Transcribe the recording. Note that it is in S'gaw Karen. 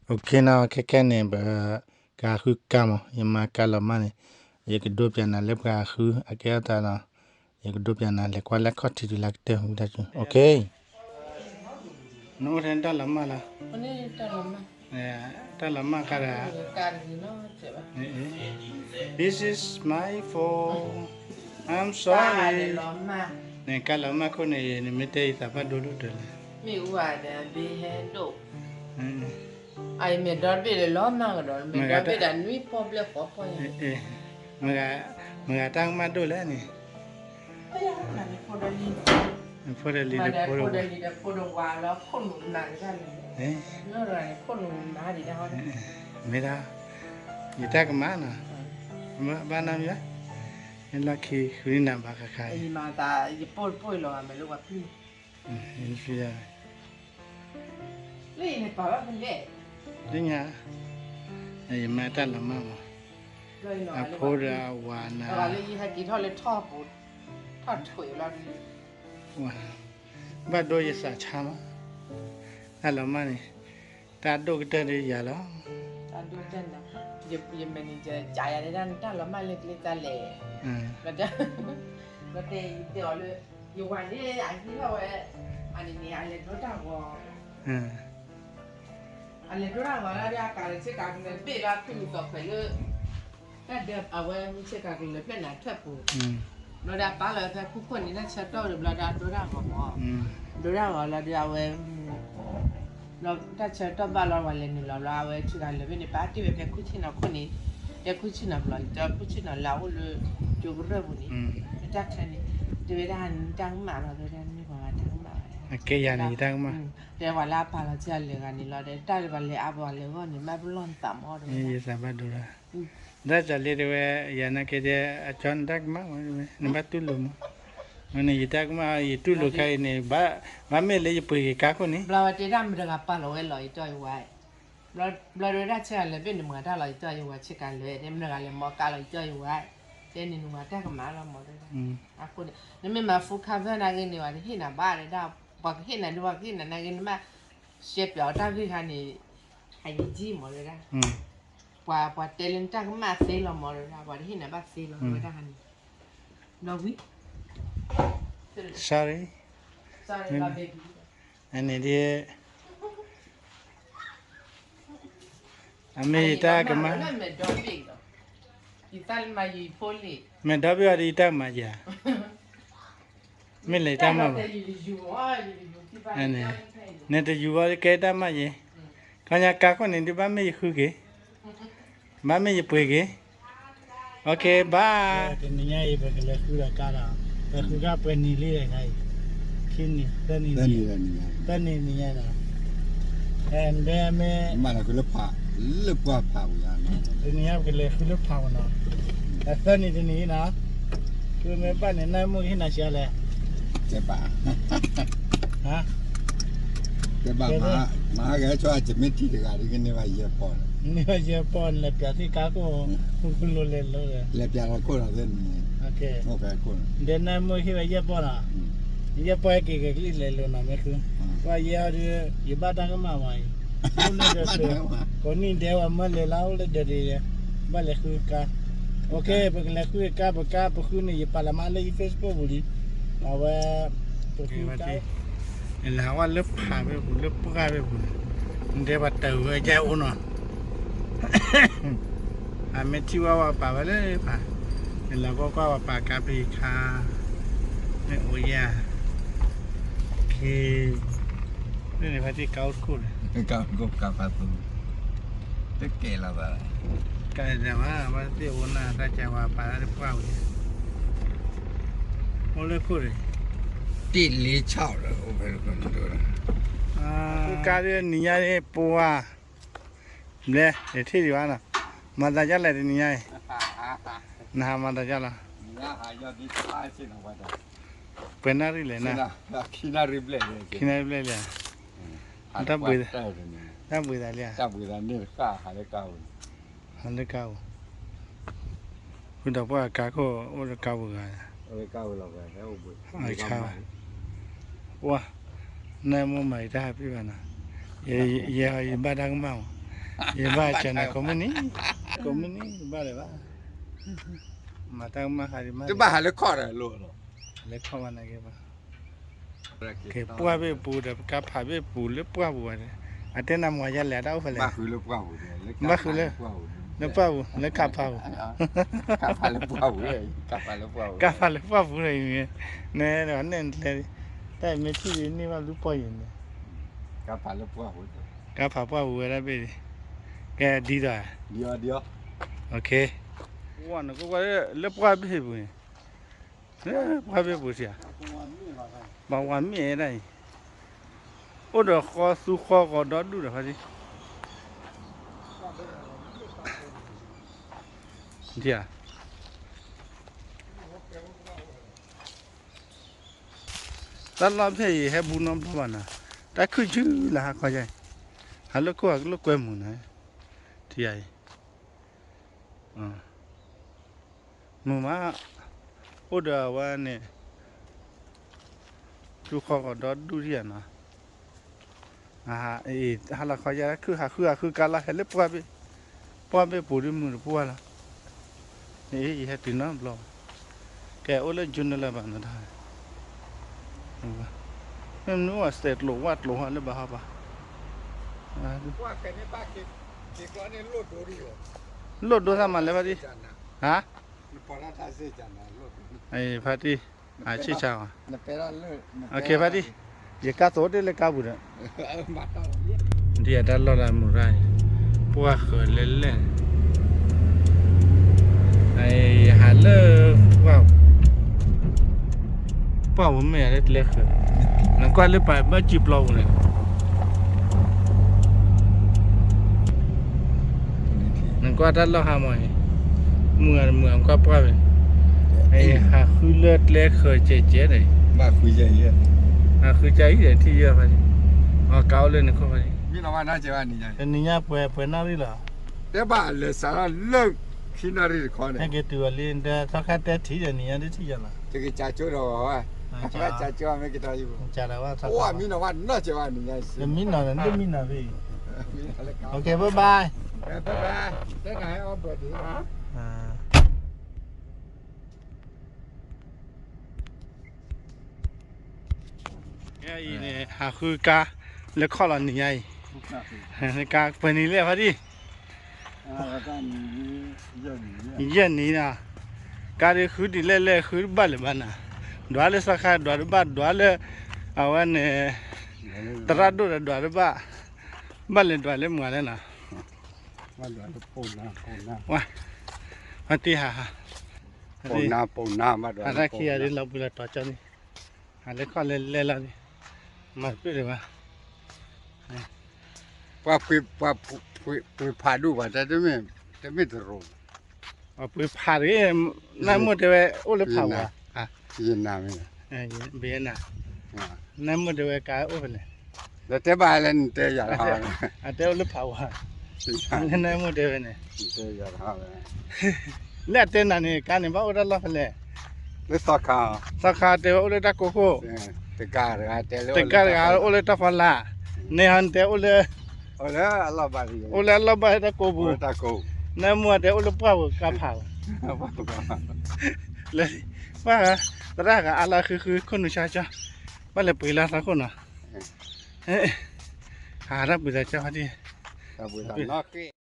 အိၣ်ခ့နီၤ ခဲခဲန့ၣ် ပကဃုကါမး ယမၤကါလီၤမၢ်န့ၣ် ယကဒိပျးနၤလၢပှၤဃုအကဲအီၣ်တၢ်လီၤ. ယကဒိပျးနၤ လဲၤကွၢ်လၢခီၣ်ထံးတုၤလၢကတၢၢ်ဟူတၢ်စု အိၣ်ခ့ နအိၣ်ထဲတၢ်လီၤမၢ်လီၤ. တၢ်လီၤမၢ်ခါဒီး This is my phone, I'm sorry. နကါလီၤမၢ်ခိၣ်န့ၣ် နမ့ၢ်တဲယသးဘၣ်ဒိဒိၣ်တၢ်လဲၣ်. မ့ၣ်အူဧါဒီး ဘ့ဟဲဒိၣ် အအံၤမ့ၢ်ဒီဘ့ၣ်လၢလီၤမၢ်ကဒီး မ့ၢ်ဒီဘ့ၣ်ဒီးနွံပီၢ်ဘျဲၣ်ဃီပီၢ်ယါ မ့ၢ်ဂၤတၢ်ကမၣ်ဒိၣ်လဲၣ်န့ၣ် ဖိဒီးလံၤဒီးဖိဒီးဝၤ ဖိဒီးလံၤဒီးဖိဒီးဝၤလီၤ ခိၣ်နူာ်မၤဒံးတၢ်လဲၣ် မ့ၢ်ဒၣ် ယတၢ်ကမၣ်နီၤ ဘၣ်နီတမံၤဘၣ် လီၢ်ခံဃုနၤဘၣ်ဃးဃး ယမၤသး ယပိၢ်တပိၢ်လီၤဂၤမဲာ်လၢပှၤဖု လၢယလဲၤပာ်ဘၣ်ဖဲလဲၣ် လၢညါ ယမၤတၢ်လီၤမၢ်မး အဖိဒီးအဝၤနၤ လၢယဟဲက့ၤထီၣ်လၢထီၣ်ပူၤ ထီၣ်ထွံးလီၤ ဘၣ်ဒိယသးဆါမး တၢ်လီၤမၢ်န့ၣ် တၢ်ဒိၣ်ကတၢၢ်ဒီးယၤလီၤ တၢ်ဒိၣ်ကတၢၢ်န့ၣ် ယ manager ကးယၤဒၣ်နတၢ်လီၤမၢ်လၢကျဲတၢ်လဲၣ် လီၤတဲာ် လီၤတဲာ်ယတဲအီၤလၢ ယဝၤန့ၣ် အဟံးထီၣ်ဝဲ အန့ၣ်န့ၣ် အလဲၤဒိတၢ်ဂီၤ အလဲၤဒိတၢ်ဂီၤလီၤဒီး အကးလၢဆ့ကၤကလၢၤဘ့ၣ်လီၤ ဖုလူၤသီၣ်ခွဲးလၢ တၢ်ဒၢအဝဲမုၢ်ဆ့ကၤကလၢၤဖျၢၣ်န့ၣ် အထၢၣ်ပူၤ ဘျီဒီးအပာ်လီၤဖဲခိၣ်ခိၣ်န့ၣ် တၢ်ဆၢကတီၢ်ဒီးဘျီဒီးအဒိတၢ်ဂီၤမး ဒိတၢ်ဂီၤလီၤဒီးအဝဲ တၢ်ဆၢကတီၢ်ဘၣ်လီၤ ပှၤလဲၤနုာ်လီၤဘျီ အဝဲဆ့ကၤကလၢၤဘ့ၣ်န့ၣ် ပာ်တ့ၢ်ဝဲဖဲခိၣ်ဆ့ၣ်နီၤခိၣ်န့ၣ် ဖဲခိၣ်ဆ့ၣ်နီၤဘျီ တၢ်ခိၣ်ဆ့ၣ်နီၤလၢအအိၣ်လၢ ကၠိကရၢၢ်ပူၤန့ၣ် တၢ်ချၢန့ၣ် တဲဝဲဒၣ်နတၢ်ကမၣ်လီၤ တဲဝဲဒၣ်နမ့ၢ်ပှၤတၢ်ကမၣ်ဘၣ် ကဲယၤန့ၣ်ယတၢ်ကမၣ် တဲပှၤလၢအပာ်လီၤဆ့ကၤလၢၤဂၤန့ၣ်လီၤ ဒီးတၢ်လၢပှၤလဲၤအါပှၤလဲၤဂီၢ်န့ၣ် မ့ၢ်ပလီၢ်နသးမီၢ်တဝဲ ယသးဘၣ်ဒိလီၤ ဒ်သိးလံတဲဝဲ ယၤနာ်က့တဲ အကၠီနတၢ်ကမၣ်ဝဲ နဘၣ်တူၢ်လိာ်မး မ့ၢ်န့ၣ် ယတၢ်ကမၣ် ယတူၢ်လိာ်ခဲအံၤန့ၣ် ဘၣ်မ့ၢ်လၢယပှ့ၤက့ၤကါခိၣ်န့ၣ် ဘျီဝဲတဲဒၣ်မတၤတဂၤပာ်လီၤဝဲလီၤယတီၢ်ယဝါ ဘျီဒီးဒၣ်ဆ့ကၤလၢၤဘ့ၣ်န့ၣ် မတၤတၢ်လီၤယတီၢ်ယဝါ ဆ့ကၤလၢၤ တဲမတၤတဂၤလဲၤမီၢ်ကါလီၤယတီၢ်ယဝါ တဲန့ၣ်နဝၤတၢ်ကမၣ်လီၤမီၢ်တဝဲ အဃိန့ၣ် နမ့ၢ်မၤ full cover နာ်က့န့ၣ် ပှၤတဟ့ၣ်နၤဘၣ်ဒၣ် ပှၤကဟ့ၣ်နၤဒ်ပှၤကဟ့ၣ်နၤနာ်က့ နဘၣ် ရှဲပၠးအီၤတၢ်ဂ့ၢ်ခါန့ၣ် အယံာ်ကံမီၢ်တဝဲဒၣ် ပှၤ ပှၤတဲလၢနတၢ်ကမၣ်သ့လီၤမီၢ်တဝဲဒၣ် ပှၤတဟ့ၣ်နၤဘၣ်သ့လီၤတဝဲဒၣ်ခါန့ၣ် ဒီဝံ sorry အန့ၣ်ဒ် အမ့ၢ်ယတၢ်ကမၣ် မဲာ်ဒီဘ့ၣ်အီၤဒီးယတၢ်ကမၣ်ယၤ မ့ၢ်လဲၤတၢ်မၢ်ဘၣ် နတယူၤဘၣ်ကဲတၢ်မၢ်ယဲ ခီညါကါခိၣ်န့ၣ်ဒုးဘၣ်မ့ၢ်ယဃုက့ၤ ဘၣ်မ့ၢ်ယပှ့ၤက့ၤ OK bye တနံၤညါအံၤ ပကလဲၤဃုဒီးကါဒီး ပဃုကါပှဲၤနံၤလံဒီးခါအံၤ ခံနံၤ သၢနံၤ သၢနံၤတနံၤညါ သၢနံၤတနံၤညါဒီး အဲ ဒဲမ့ၢ် မၤလီၤဃုလၢဖး လၢပှၢ်ဖးဝံၤ တနံၤညါပကလဲၤဃုလၢဖးဝံၤနီၤ သၢနံၤတနံၤနီၤ ဃုမ့ၢ်ဘၣ်န့ၣ် နၢ်မိၢ်ကဟ့ၣ်နၤစှၤလဲၣ် တဲဘၣ် ဟါ တဲဘၣ်မး မၤဟါဂဲၤဆိ ကမ့ၢ်ထံၣ်တဂၤဒ်ကန့ၢ်ဘၣ်ယဲၢ်ပီၢ်လီၤ န့ၢ်ဘၣ်ယဲၢ်ပီၢ် လဲၤပၠးသ့ၣ်ကါခိၣ် ဃုလိၤလဲၤလိၤဒီး လဲၤပၠးလီၤခိၣ်လီၤသ့ၣ်န့ၣ် အိၣ်ဖဲခိၣ် ဒဲနၢ်မိၢ်ဟ့ၣ်ဝဲယဲၢ်ပီၢ်လီၤ ယဲၢ်ပီၢ်ဟဲက့ၤက့ၤကလံၣ်လဲၤလိၤနီၤမ့ၢ်ဃု ပှၤယဲၢ်အီၤဒုး ယဘၣ်တၢ်ကမၣ်ဝဲအံၤ အိၣ်လၢဒၢး ကိးနံၣ်ဒဲးဝဲမၢလဲၤလၢအိၣ်လၢဒၢးဒံး ဘၣ်လဲၤဃုကါ OK ပကလဲၤဃုကါ ပကါပဃုန့ၣ် ယပာ်လီၤမးလၢယ Facebook ပူၤလံ အဝဲ ပဃုကါ လဲၤဟးဝဲလၢဖးဖဲပူၤ လၢပှၢ်ဖဲပူၤန့ၣ် နတဲပှၤတၢ်ဝဲကအိၣ်နီၤ အမ့ၢ်ထံၣ်ဝဲဝဲပာ်ဝဲလၢဖး နလီၤကီၢ်ကွၢ်ဝဲပာ်ကါဖဲခါ မ့ၢ်အိၣ်ယဲၢ် က့ၤ န့ၣ်ဖဲသ့ၣ်ကါအိၣ်တခိၣ်န့ၣ် ကါအိၣ်တခိၣ်ကါဖးသူ တကဲလီၤဘၣ် ကဲဒၣ်မး ဘၣ်သ့ၣ်အိၣ်နၢ်တၢ်ကဲဝဲပာ်လၢပှၢ်ဝဲ အိၣ်လၢခိၣ်န့ၣ် တ့ၢ်လ့ဆီၣ်ဒီး အိၣ်ဖဲလၢခိၣ်န့ၣ် ကါဒ်နံၤညါန့ၣ် ပှၤ ဘျဲ ယထံၣ်ဒံးဘၣ်နီၤ မၤသးဒ်လဲၣ်တနံၤညါအံၤ နဟးမၤသးဒ်လီၤ ပှဲၤနၣ်ရံၣ်လဲၣ်နၤ ခံနၣ်ရံၣ်ဘျဲၣ်လဲၣ် တၢ်ဘှံးသးလံဧါ ဟးလၢကါပူၤ ဃုဒီးပှၤကါခိၣ်အိၣ်လၢကါပူၤဂၤ ပှၤ နၢ်မိၢ်မၤအံၤတၢ်ဟးပ့ၢ်ဘၣ်နီၤ ယဲယဘၣ်တၢ်ကမၣ်မး ယဘၣ်စၢၤနၤကိးမုၢ်နံၤ, ကိးမုၢ်နံၤဘၣ်လၢၤဘၣ်, မၤတၢ်ကမၣ်ဃါဒံးမး, တဘၣ်ဟးလၢခီၣ်ဒီးလိၣ်လီၤ, ဟးလၢခီၣ်မးနၤက့ၤဘၣ်, က့ၤပှၢ်ဘ့ၣ်ပူၤဒီး ပကါဖးဘ့ၣ်ပူၤလၢပှၢ်ပူၤဘၣ်ဒီး, အတဲနၤမၤယါလဲၣ်တၢ်အိၣ်ဖဲလဲၣ်, ဘၣ်ဃုလၢပှၢ်ပူၤ, လၢပှၢ်ပူၤ လၢကါဖးပူၤ, ကါဖးလၢပှၢ်ပူၤ, ကါဖးလၢပှၢ်ပူၤဒီး, နဲဒၣ်နဲၣ်ကျဲ, တၢ်အံၤမ့ၢ်ထံၣ်ဒ်န့ၢ်ဘၣ်ဘျုးပီၢ်ယံၤန့ၣ်, ကါဖးလၢပှၢ်ပူၤ, ကါဖးပှၢ်ပူၤဝဲဒၣ်ဘ့ၣ်, ကဲဒ်သိး, နကွၢ်လၢပှၢ်ဘ့ၣ်ပူၤန့ၣ်, ပှၢ်ဘ့ၣ်ပူၤစ့ၢ်, ပှၤဝၤမ့ၢ်ဝဲဒၣ်အံၤ, အိၣ်ဒီးဃီသူဃီဂီၤဒီဒူၣ်ဒီးဖါတံၢ်, တၢ်လီၢ်ဖဲအံၤဟဲဘူးနီတဘျီဘၣ်နၤ, တၢ်ခုၣ်ဆူလၢဟါခီယါအံၤ, ဟးလၢခိၣ်ဟးလၢကွဲမုာ်နၤ, ထံယါအံၤ, မုာ်မး, အိၣ်ဒီးအဝဲန့ၣ်, သူဃီဂီၤဒီဒူၣ်ထံယါနီၤ, ဟါလီၤခီယါခုၣ်ဟးဃုဟးဃုကါလီၤဟဲလၢပှၢ်ဘ့ၣ်, ပှၢ်ဘ့ၣ်ပူၤဒ်မုာ်တပှၢ်လီၤ, ယဟဲတုၤနီတဘျီဘၣ်, ကဲအိၣ်လၢ June လၢၤဘၣ်နတၢ်, မ့ၢ်မနုၤအိၣ်စဲးကျိးဝၣ်ကျိးဟီလၢဘၣ်ဟီဘၣ်, လိၣ်ဒိသးမးလဲၣ်ဖါတံၢ်, ဟါ, ဖါတံၢ်, အဆံၣ်ဆါ, ဖါတံၢ်, ယကါသိးတ့ၢ်လၢကါပူၤဒီး, ဒ်အတၢ်လီၢ်လၢမုၢ်ရၣ်, ပှၢ်ဃၢၤလဲၣ်လဲၣ်, ယဟးလၢ, ပှၢ်ပူၤမ့ၢ်လၢကျဲဃၢၤ, နကွၢ်လၢပာ်ဘၣ်စုပျီပူၤန့ၣ် နကွၢ်တၢ်လီၢ်ဟါမးအံၤ, မုာ်အမုာ်အကွၢ်ပှၢ်ဝဲ, ဟးဃုလၢကျဲဃၢၤကဲးကဲးဒီး, ဟးဃုကဲအံၤဒီးထံၣ်ယဲၢ်ဖဲန့ၣ်, အကါအိၣ်လၢနခိၣ်ဖဲန့ၣ်, တနံၤညါပှဲၤပှဲၤနၣ်ရံၣ်လီၤ, တဲဘၣ်လဲၤစးထီၣ်လၢခံနၣ်ရံၣ်တခီန့ၣ်, ဟဲက့ၤတုၤအီၤလံ ဒီးသီခါတဲထံၣ်ဒီးနံၤညါတထံၣ်ယၤလီၤ, တကစၢ်ကၠိဒီးဝဲ, ကစၢ်ကၠိမ့ၢ်ကတီၤယံၤ, မံနီၤဝဲနီၢ်ကဲးဝဲနံၤညါ, မံနီၤဒီးနတမံနီၤဖဲအံၤ, OK, bye bye. အံၤန့ၣ် ဟးဃုကါလၢခီၣ်လီၤနံၤညါအံၤ, ကါပှဲၤနံၤလဲၣ်ဖါတံၢ်, ယဲၢ်နံၤနီၤ, ကါဒုးဃုဒ်လဲၣ်လဲၣ်ဃုတဘၣ်လၢၤဘၣ်နၤ, ဒွးလၢသီခါဒွးတဘၣ် ဒွးလၢ, အဝဲန့ၣ်, သရၣ်ဒိၣ်ဒီးဒွးတဘၣ်, ဘၣ်လဲၤဒွးလၢမုၢ်လဲၣ်နၤ, ဖါတံၢ်ဟး, ဟးတၢ်ခံဂၤဒ်လီၤပှံၤလီၤတီၤကၠီန့ၣ်, ဟးလၢခီၣ်လဲၣ်လဲၣ်လီၤ, မၤတပ့ၢ်လၢၤဘၣ်, ပှၤပှ့ၤဖးဒိၣ်ဘၣ်တၢ်တမ့ၢ်တရူး, ပှ့ၤဖးတဂ့ၤ, နၢမူတဲဝဲအိၣ်လၢဖးဝါ, ယနၢ်မ့ၢ်, နၢမူတဲဝဲကါအိၣ်ဖဲလဲၣ်, ဒီးတဲဘၣ်လၢနတဲယၤ, အတဲအိၣ်လၢဖးဝါ, နၢမူတဲဝဲန့ၣ်, လၢအတဲနၤန့ၣ် ကါန့ၣ်ဘၣ်အိၣ်တၢ်လီၢ်ဖဲလဲၣ်, လၢသီခါ, သီခါတဲဝဲအိၣ်လၢတၢ်ကိးခိၣ်, တကါတဂၤအိၣ်လၢတၢ်ဖီလာ်, န့ၣ်ဟီနတဲအိၣ်လၢ, အိၣ်လၢအလီၢ်ဘၣ်တၢ်ကိးပူၤ, နၢမူတဲအိၣ်လၢပှၢ်ပူၤကါဖး, လၢ, ဘၣ်, သရၣ်ဂၤအါလၢဃုဃုခိၣ်နူာ်ဆါဆါ, ဘၣ်လဲၤပှ့ၤလၢသီခိၣ်နီၤ, ဟးတၢ်ပှ့ၤသးကၢဖါတံၢ်, တၢ်ပှ့ၤသးနီၣ်ဃ့